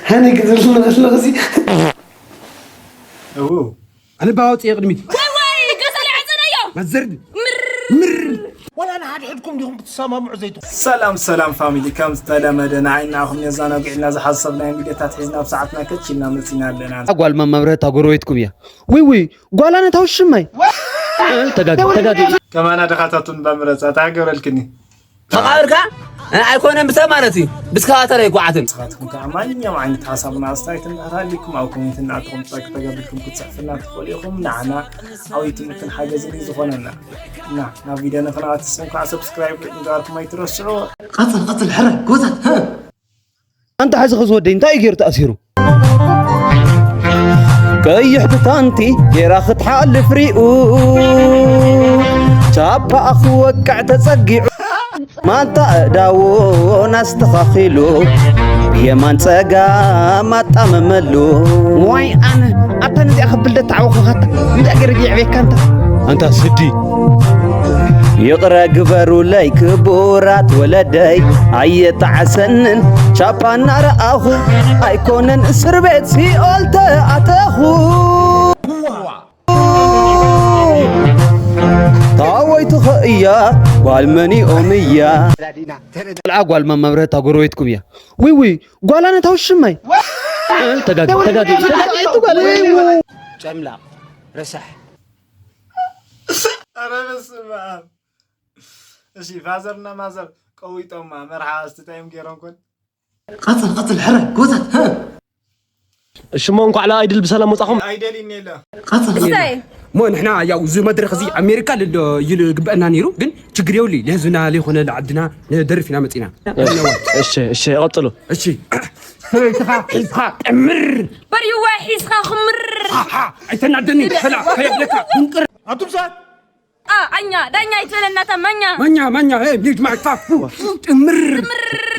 ሃኒ ክትብል ንኽእል ኣለኹ። እዚ እው ኣነ ባወፅ የቅድሚት ወይ ወይ ገዛ ልዕፀደዮ መዘርድ ምር ምር ወላ ንሓድሕድኩም ዲኹም ክትሰማምዑ ዘይትኽእሉ። ሰላም ሰላም ፋሚሊ፣ ከም ዝተለመደ ንዓይ ንዓኹም የዘናግዕልና ዝሓሰብናዮም ቪድዮታት ሒዝና ኣብ ሰዓትና ከች ኢልና መፂና ኣለና። ጓል መመብረህታ ጎረቤትኩም እያ። ውይ ውይ ጓል ኣነታ ውሽማይ። ተጋጊ ተጋጊ። ከማና ድኻታቱን ባምረፃ ታገረልክኒ ተቃብርካ ኣይኮነን ብሰብ ማለት እዩ ብስካዋተር ኣይጓዓትን ንስኻትኩም ከዓ ማንኛውም ዓይነት ሓሳብና ኣስተያየት እንድሕር ሃልይኩም ኣብ ኮሜንት እናኣተኹም ጸግ ተገቢልኩም ክትፅሕፍልና ትኽእሉ ኢኹም። ንዓና ዓብዪ ትምህርትን ሓገዝን እዩ ዝኾነና። እና ናብ ቪድዮ ንክንኣትስ እንኳዕ ሰብስክራይብ ምግባርኩም ኣይትረስዑ። ቀፅል ቀፅል ሕረ ጎታት ኣንታ ሓዚ ኸዚ ወደይ እንታይ እዩ ገይሩ ተኣሲሩ? ቀይሕ ብታንቲ ጌራ ክትሓልፍ ሪኡ ቻፓ ኣኽወቅዕ ተጸጊዑ ማንታ እዳውን ኣስተኻኺሉ ብየማን ጸጋም ኣጣመመሉ። ዋይ ኣነ ኣብታ ነዚኣ ክብል ደተዓወኸኻታ እንታይ ገይረ የዕቤካ እንታ ኣንታ ስዲ ይቕረ ግበሩለይ ክቡራት ወለደይ ኣየጣዓሰንን ቻፓ እናረኣኹ ኣይኮነን እስር ቤት ሲኦል ተኣተኹ ታወይትኸ እያ ጓል መኒኦም እያ ቆልዓ ጓል መመብረህታ ጎረቤትኩም እያ ውይ ውይ ጓል ኣነታ ውሽማይ ተጋጊ ተጋጊ ተጋጊ ጨምላቕ ረሳሕ ኧረ በስመ ኣብ። እሺ ፋዘር እና ማዘር ቀዊጦማ መርሓ ኣስትታይም ገይሮም ኮን ቀፅል ቀፅል ሕረ ጎታት እሽሞ እንኳዕ ለኣይድል ብሰላም ወፃኹም ኣይደልይኒ የለ ቀፅል እንታይ ሞ ንሕና ያው እዚ መድረክ እዚ ኣሜሪካ ልዶ ይሉ ግበአና ነይሩ ግን ችግር የብሉ ለህዝብና ለይኮነ ለዓድና ንደርፍ ኢና መፂና እሺ እሺ ቀጥሉ እሺ ሰበይትኻ ሒዝኻ ጥምር በርይዋ ሒዝኻ ክምር ሓሓ ኣይተናደኒ ሕላ ከየብለካ ድንቅር ኣቱም ሰባት ኣ ኣኛ ዳኛ ይትበለና እታ ማኛ ማኛ ማኛ ሄ ሚድ ማይካ ጥምር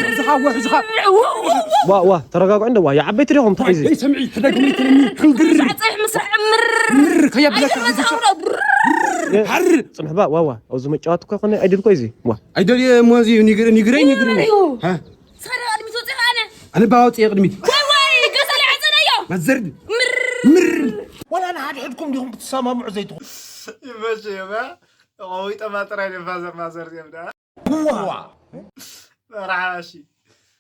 ሕዝኻ ወ ሕዝኻ ዋ ዋ ተረጋግዑ እንደ ዋ የዓበይቲ ዲኹም እንታይ እዚ ሰምዒ ሕደግኒ ትለኒ ሕንግር ፃፀሕ ምስራሕ እምር ምር ከየብለካ መዝሃውራ ሓር ፅንሕባ ዋዋ ኣብዚ መጫወት እኮ ይኮነ ኣይድል እኮ እዚ ዋ ኣይደልየ እሞ እዚ ኒግረ ኒግረ ኒግረ ሰራ ቅድሚት ወፂኻ ኣነ ኣነ ባወፅ ቅድሚት ወይ ወይ ገዛ ልዕፀደዮ መዘርድ ምር ምር ወላ ንሓድሕድኩም ዲኹም ክትሰማምዑ ዘይትኽእሉ። ይመችዮም። ቆዊጠማ ጥራይ ፋዘር ማዘር እዮም ደኣ ዋ መርሓ እሺ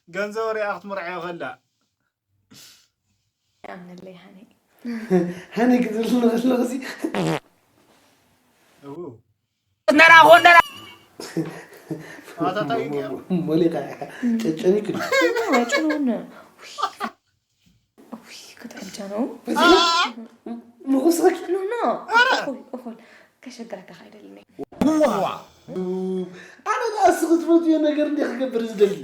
ገንዘብ ሪኣ ክትምርዓዮ ከላ ኣምነለይ ሃኒ ሃኒ ክትብል ንኽእል ኣለኹ እዚ እው ነራ ኾነራ ኣታታይ ገይሩ ሞሊኻ ጨጨኒክ ጭኖነ ክትዕጃ ነው ንኹስኺ ኖ ኖ እኹል እኹል ከሸግረካ ካይደልኒ ኣነ ንኣስኺ ትፈትዮ ነገር እንዲ ክገብር ዝደሊ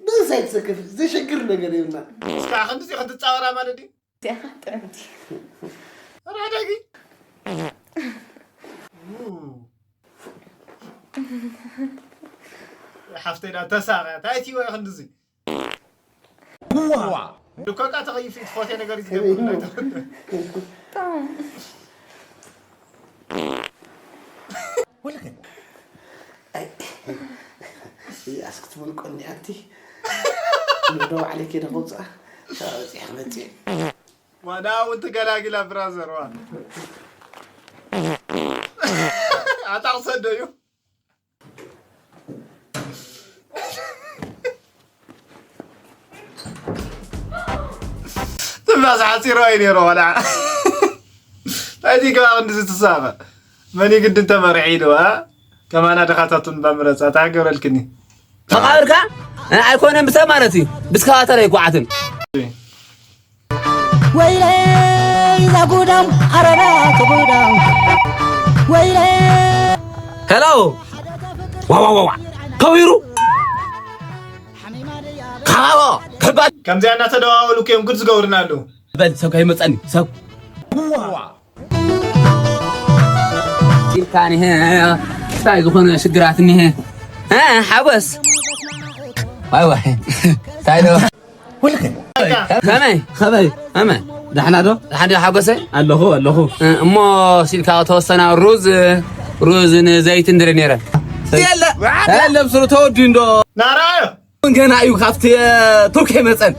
ብእሳይ ትሰክፍ ዘሸግር ነገር የብልና እስካ ክንድዚ ክትፃወራ ማለት ድዩ እዚኣኻ ጥዕምቲ ረዳጊ ሓፍተይ ዳ ተሳቀ እንታይ ትይወ ክንድዚ ዋ ልኮቃ ተኸይፊ ትፎቴ ነገር ይትገብር ኣስክትብል ቆኒ ኣንቲ ንዶ ባዕለይ ከይደ ከውፅኣ ካብ በፂሕ ክመፅእ ዋና እውን ትገላግላ ብራዘር ዋ ኣጣቕሰዶ እዩ ትባስ ሓፂሮ እዩ ነይሩ ቆልዓ ናይቲ ከባቢ እንድዚ ትሳቐ መን ግድን ተመርዒ ኢሉ ከማና ድኻታቱን ባምረፃ ታገረልክኒ ተቃብርካ ኣይኮነን ብሰብ ማለት እዩ ብስካዋተር ኣይጓዓትን ወይለይ ዛጉዳም ኣረዳ ክጉዳም ወይለይ ሄሎ ዋዋዋዋ ከቢሩ ካባቦ ከባድ ከምዚኣ እናተደዋወሉ እዮም ጉድ ዝገብሩና ኣለዉ በል ሰብ ከይመፀኒ ሰብ ኢልካ ኒሀ እንታይ ዝኾነ ሽግራት ኒሀ ሓጎስ ዋይ ዋይ እንታይ ዶ ከመይ ከመይ ከመይ ዳሕና ዶ ዳሕና ዶ ሓጎሰ ኣለኹ ኣለኹ እሞ ሲልካ ተወሰና ሩዝ ሩዝ ንዘይቲ እንድረ ነረ የለ የለ ብስሩ ተወዲ እንዶ ናራዮ ገና እዩ ካብቲ ቱርክ ይመፀን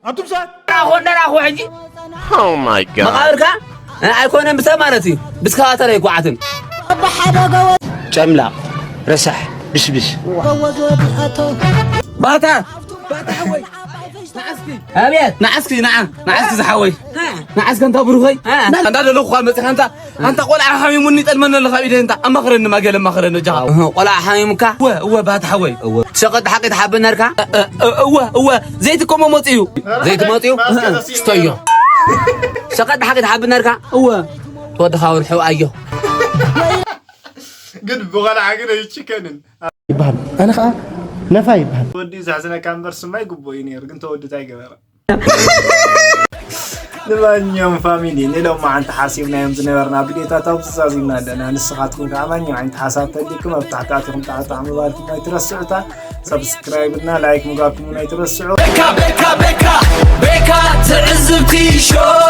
ኣቱም ሰባት ደራኹ ደራኹ ሕጂ Oh my god. መቃብርካ ኣይኮነን ብሰብ ማለት እዩ ብስካዋተር ኣይኳዓትን ጨምላቕ ረሳሕ ብሽብሽ ባታ ባታ ሓወይ ንዓስኪ ኣብየት ንዓስኪ ንዓ ንዓስኪ ዝሓወይ ንዓስከ እንታ ብሩኸይ እንዳ ደለኹ መፅኻ እንታ ኣንታ ቆልዓ ሓሚሙኒ ጠልመኒ ኣለኻ ኢደ እንታ ኣማኽረኒ ማገለ ኣማኽረኒ ጃኻ ቆልዓ ሓሚሙካ እወ እወ ባታ ሓወይ ሸቐጥ ሓቂ ትሓብእ ነርካ እወ እወ ዘይቲ ኮሞ መፅኡ ዘይቲ መፅኡ ስተዮ ሸቐጥ ሓቂ ትሓብእ ነርካ እወ ተወድኻ ወርሑ ኣዮ ግን ብቆልዓ ግን ኣይጭከንን ይበሃል ኣነ ከዓ ነፋ ይበሃል ወዲ ዘሕዝነካ እምበር ስማይ ግቡእ እዩ ነይሩ ግን ተወዲ እንታይ ገበረ ንማንኛውም ፋሚሊ ንሎማዓንቲ ሓሲብናዮም ዝነበርና ቪድዮታት ኣብዚ ዛዚምና ኣለና ንስኻትኩም ከዓ ማንኛውም ዓይነት ሓሳብ ተሊኩም ኣብ ታሕቲ ኣቲኹም ጣዕጣዕ ምባልኩም ኣይትረስዑታ ሰብስክራይብ እና ላይክ ምግባርኩም እውን ኣይትረስዑ ቤካ ቤካ ቤካ ቤካ ትዕዝብቲ ሾው